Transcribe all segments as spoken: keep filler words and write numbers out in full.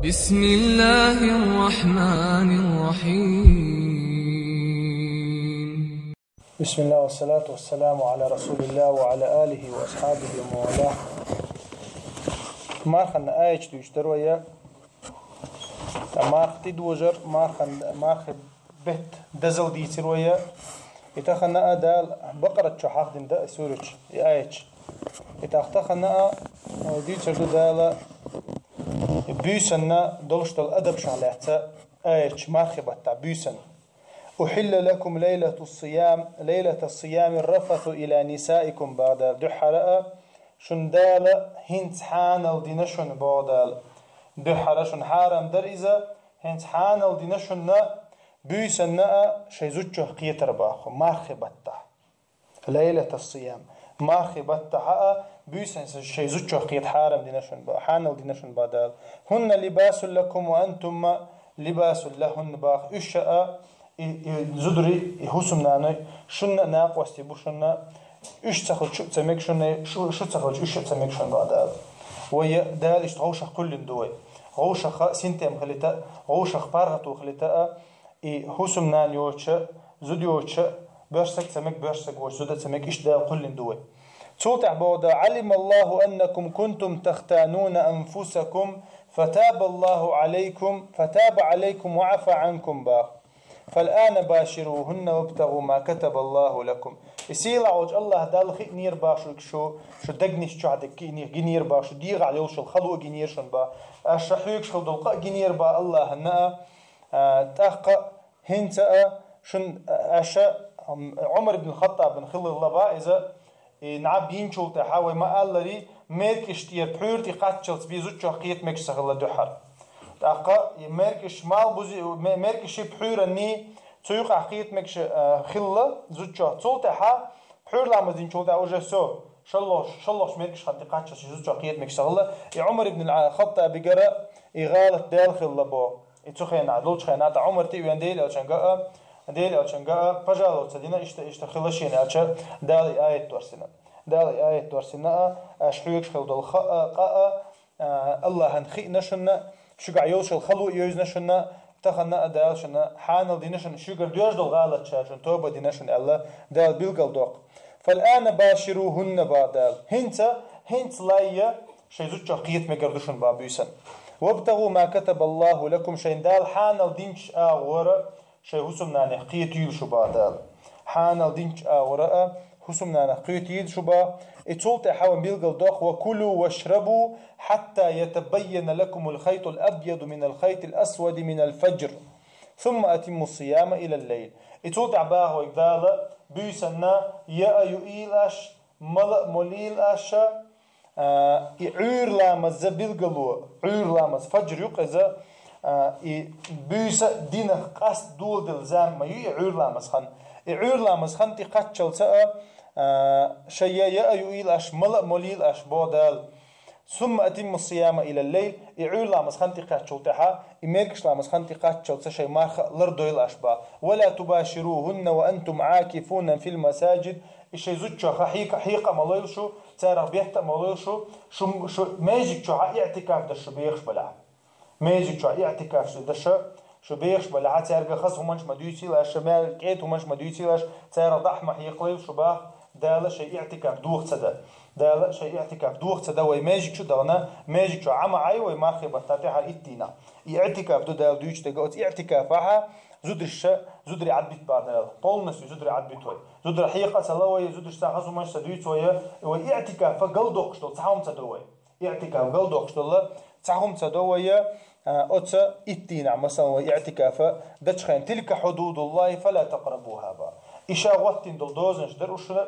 بسم الله الرحمن الرحيم. بسم الله والصلاة والسلام على رسول الله وعلى آله وأصحابه ومن والاه. Марханна аяташ дуйчу дарвая, марха тӀедожар, мархан, мархи бетта дазал дийцар вая. И тахана а Дала Бакъарат чу хьахдина да и сурачу, и аяташ. И тах тахана а дийцар ду Дала буьйсанна долуш долу адаб шахь лаьцна аяташ мархи баттахь буьйсанна. أحل لكم ليلة الصيام، ليلة الصيام الرفث إلى نسائكم бада дуьххьара а, шун Дала хӀинца хьанал дина шуна боху Дала. Дуьххьара шуна хьарам дара иза, хӀинца хьанал дина шуна буьйсанна а шайн зудчух кхетар баху, мархи баттахь. Лайлата сиям. Мархи баттахь а буьйсанна шайн зудчух кхета хьарам дина шуна ба, хьанал дина шуна ба Дала. هن لباس لكم وأنتم لباس لهن баху. Уьш а, и, и зударий, и хӀусамнаной, шуна а накъостий бу шуна, уьш ца хилча ца мега шуна, шу, шу ца хилча уьш а ца мега шуна ба Дала. Вай Дала иштта гӀовшах кхуьллина ду вай. ГӀовшах синтем хилита, гӀовшах паргӀато хилита а, и хӀусамнана йоцуша, зуда йоцуша, боьрша саг ца мега, боьрша саг воцуш зуда ца мега, иштта Дала кхуьллина ду вай. Цул тӀаьхьа боху Дала: علم الله أنكم كنتم تختانون أنفسكم فتاب الله عليكم، فتاب عليكم وعفا عنكم баху. فالآن باشروهن وابتغوا ما كتب الله لكم. И сийлахь волчу АллахӀ Далла хиънера баху шуьга шу, шу дегнаш чохь дерг гинера баху, шу дегӀахь йолуш йолу хало гинера шуна баху. Аша хьоьгуш хила долу къа гинера баху АллахӀана а, а, тӀаккха ХӀинца а шун аша, м, Ӏумар ибн Хаттабан хиларла бан иза, и наб йинчул тӀаьхьа вай ма-аллари, меркӀаш тӀера пхьуьйра тӀе кхаччалц бен зудчух кхета мегаш ца хилла дуьххьара. ТӀаккха и меркӀаш мал бузи, ме-, меркӀаши пхьуьйранний цу юкъахь кхета мегаш, а, хилла зудчух. Цул тӀаьхьа пхьуьйра ламаз динчул тӀаьхьа уже всё, шаллохуш, шаллохуш меркӀаш хан тӀе кхаччалц зудчух кхета мегаш ца хилла. И Ӏумар ибн Хаттабигара и гӀалат Дала хилла бо. И цу хенахь, долчу хенахь, тӀаккха Ӏумар тӀе а веана, Делан Элчанга а, Делан Элчанга а, пожалуйста, дина иштта, иштта хила шена аьлча, Дала и аят дорсина. Дала и аят дорсина а, аша хьоьгуш хила долу ха а, къа а, а, АллахӀан хиъна шуна, шуьгахь йолуш йолу хало а йевзина шуна, тахана а Дала шуна хьанал дина шуна, шуьгара доьжна долу гӀалат ша шуна тоба дина шуна аьлла, Дала билгал доккху. فالآن باشروهن бан Дала. ХӀинца, хӀинца лайя, шайн зудчух кхета мегар ду шуна бан буьйсан. وابتغوا ما كتب الله لكم, шайн Дала хьанал динчу агӀора шайн хӀусамнанех кхетийла шу бан Дала. Хьанал динчу агӀора а хӀусамнанах кхетийла шу бан. И цул тӀаьхьа ван билгал доккху: وكلوا واشربوا حتى يتبين لكم الخيط الأبيض من الخيط الأسود من الفجر ثم أتموا الصيام إلى الليل. И цул тӀаьхьа баха вайга Дала буьйсанна яа юийла аш, мала а молийла аша, а, и Ӏуьйра ламаза билгало, Ӏуьйра ламаз, фаджр ю-кх иза, а, и буьйса динах къаст доладелла зама ма ю и Ӏуьйра ламаз хан. И Ӏуьйра ламаз хан тӀе кхаччалца а, а, шайн яа юийла аш, мала а молийла аш бо Дала. ثم أتموا الصيام إلى الليل, и Ӏуьйра ламаз хан тӀе кхаччул тӀаьхьа, и меркӀаш ламаз хан тӀе кхаччалца шайн марха а лардойла аш бан. ولا تباشروهن وأنتم عاكفون في المساجد, и шайн зудчух хьекха, хьекха а ма лойла шу, царах бетта а ма лойла шу, шу, шу межиг чохь а иӀтикаф даш шу бехаш балахь. Межиг чохь а иӀтикаф шу даш шу бехаш балахь, цаьрга хаза хӀуманаш ма дуьйцийла аша, мел кӀеда хӀуманаш ма дуьйцийла аша, царах дӀа а ма хьекхалойла шу баха, Дала шайн иӀтикаф доха ца дан. Дала шайн иӀтикаф доха ца дан вай межиг чу а дахана, межиг чохь а Ӏама Ӏай вай мархи баттахь тӀаьхьара итт дийнахь. И иӀтикаф ду Дала дуьйцу дерг, оцу иӀтикафахь зударша, зударий Ӏадбита бан Дала. Полностью зударий Ӏадбита вай. Зударий хьекха а ца лан вай, зударшца хаза хӀуманаш ца дуьйцу вай, вай иӀтикафа галдоккхуш долу цхьа хӀума ца до вай. ИӀтикаф галдоккхуш долу цхьа хӀума ца до вай, а, оцу итт дийнахь, масалан, вай иӀтикафа дачхайн: تلك حدود الله فلا تقربوها бан. И ша гӀоттина долу дозанаш дара уьш шуна,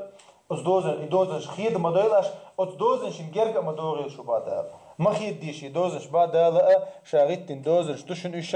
оцу дозан-, и дозанаш хеда ма дойла аш, оцу дозанашна герга а ма догӀийла шу бан Дала. Ма хеда дезаш и дозанаш бан Дала а, ша гӀиттина дозанаш ду шуна уьш.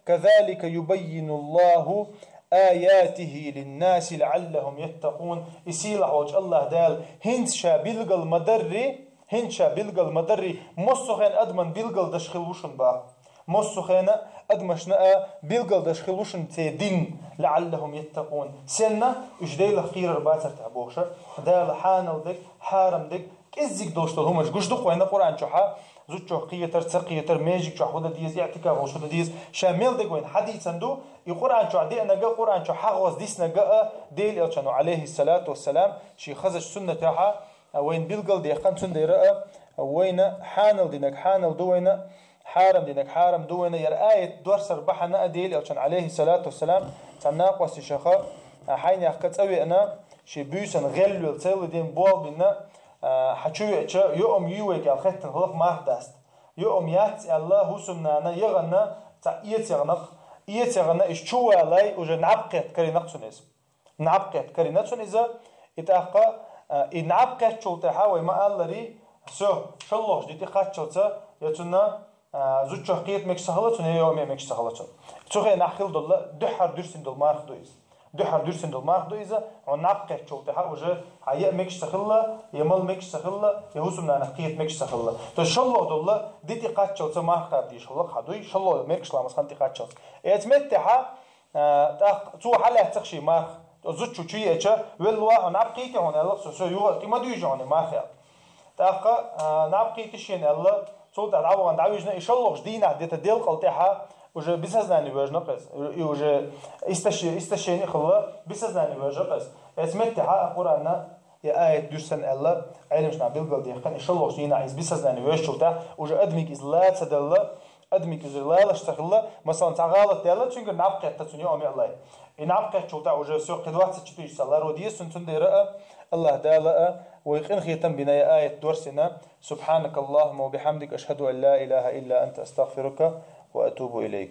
كذلك يبين الله آياته للناس لعلهم يتقون. И сийлахь волчу АллахӀ Дала хӀинца ша билгал ма дарри, хӀинца ша билгал ма дарри, массо а хенахь адаман билгал даш хила ву шуна бан. Массо а хенахь адамашна а билгал даш хила ву шуна церан дин, لعلهم يتقون. Сенна? Уьш Делах кхерар бацар тӀехь бохуша, Дала хьанал дерг, хьарам дерг, кӀеззиг долуш долу хӀуманаш гуш ду-кх вайна Къуръан чохьа, зудчух кхетар, ца кхетар, межиг чохь хӀун дан деза, иӀтикаф волуш хӀун дан деза, ша мел дерг вайна хьадийцан ду, и Къуръан чохь деанарг, Къуръан чохь хьагӀоз диснарг а, Делан Элчано, алейхиссалату вассалам, шен хазачу суннатехьа, вайна билгал дехкан, цундела а, вайна хьанал динарг хьанал ду вайна, хьарам динарг хьарам ду вайна, яра аят дорсар бахьана а Делан Элчан, алейхиссалату вассалам, цхьа накъосташаха, а, хьайнехка цӀа веана, шен буьйсан гӀелвелла, цӀелла ден болх бина, а, хьан чу веача, йоам юй вайга аьлла хеттина хӀаллак марха даста. Йоам яц аьлла, хӀусамнана яхана, цхьа эца яханакх, эца яхана, иза чу валай, уже наб кхетта карийнакх цунна иза. Наб кхетта карийна цунна иза, и тӀаккха, а, и наб кхеттачул тӀаьхьа вай ма-аллари, всё, шолгӀачу дитӀе кхаччалца, я цунна, а, зудчух кхета мегаш ца хилла цунна, я йоам яа мегаш ца хилла цунна. Цу хенахь хилла долу дуьххьара дуьрсина долу марха ду иза. Дуьххьара дуьрсина долу марха ду иза, хьо наб кхеттачул тӀаьхьа уже хьан яа мегаш ца хилла, я мала мегаш ца хилла, я хӀусамнанах кхета мегаш ца хилла. То есть шолгӀа долу дитӀе кхаччалца марха кхаба дезаш хилла хьан дуй, шолгӀа мергаш ламаз хан тӀе кхаччалца. Эца меттехьа, а, тӀаккха цо хьалаьцнакх шен марха. Зудчо чу еача, велла вахьа, наб кхийти хьуна аьлла, со, со юха тӀе ма дуьйжу хьуна и марха аьлла. ТӀаккха, а, наб кхийти шена аьлла, цул тӀаьхьа дӀавахана дӀавижна, и шолгӀачу дийнахь де-, делкъал тӀаьхьа уже без сознания вежна кхеза. И уже истощи-, истощение хилла, без сознания вежна кхеза. Эца меттехьа а Къуръанна и аят дуьрсан аьлла, Ӏелимаш нах билгал дехкан, и шолгӀачу дийнахь иза без сознания вежначул тӀаьхьа уже адамиг иза ла ца делла, адамиг иза лалаш ца хилла, масалан, цхьа гӀалат даьлла, цуьнгара наб кхетта цунна йоам яалай. И наб кхеттачул тӀаьхьа уже всё, кхин двадцать четыре часа ларо деза цунна, цундела а, Аллах Дала а, вай къинхетам бина я аят дорсина, سبحانك اللهم وبحمدك، أشهد أن لا إله إلا أنت، أستغفرك وأتوب إليك.